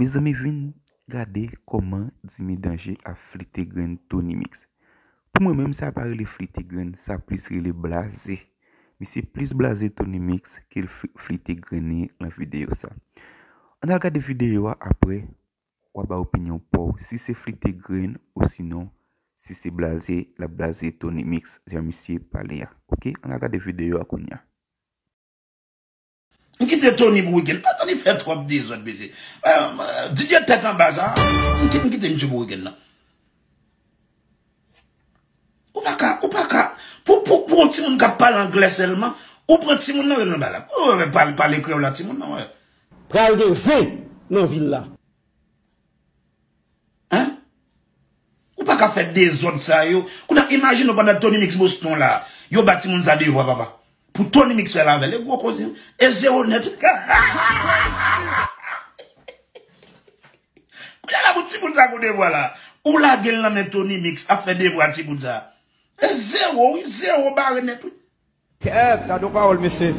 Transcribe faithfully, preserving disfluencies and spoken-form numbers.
Mezanmi, vin gade kòman Jimmy Danje ap flite grenn Tony Mix. Pou mwen menm, sa pa rele flite grenn, sa plis rele blaze. Misye plis blaze Tony Mix ke l fli- flite grenn li nan videyo sa. Ann al gade videyo a, apre w a bay opinyon pa w si se flite grenn osinon si se blaze l ap blaze Tony Mix jan misye pale a. Oke, ann al gade videyo a kounye a. M kite Tony pou wikenn. Ah, Tony fè twòp dezòd, mesye. Eh, eh, D J tèt anba sa, m kite, m kite misye pou wikenn nan. Ou pa ka, ou pa ka. Pou, pou, pou yon timoun k ap pale anglè sèlman, ou pran timoun nan, rele nan balap. Ou pale, pale kreyòl la, timoun nan, wè. Pral gen zen nan vil la. Hein? Ou pa ka fè dezòd sa yo. Kounye a, imajine w pandan Tony Mix Boston la, yo ba timoun sa devwa, papa. Pou Tony Mix fè l avè l, e gwo koze, e zewo nèt. Kounye a la pou timoun sa gon devwa la, ou lage l nan men Tony Mix ap fè devwa timoun sa. E zewo, wi, zewo bare nèt, wi. Kèt, gade yon pawòl, mesye.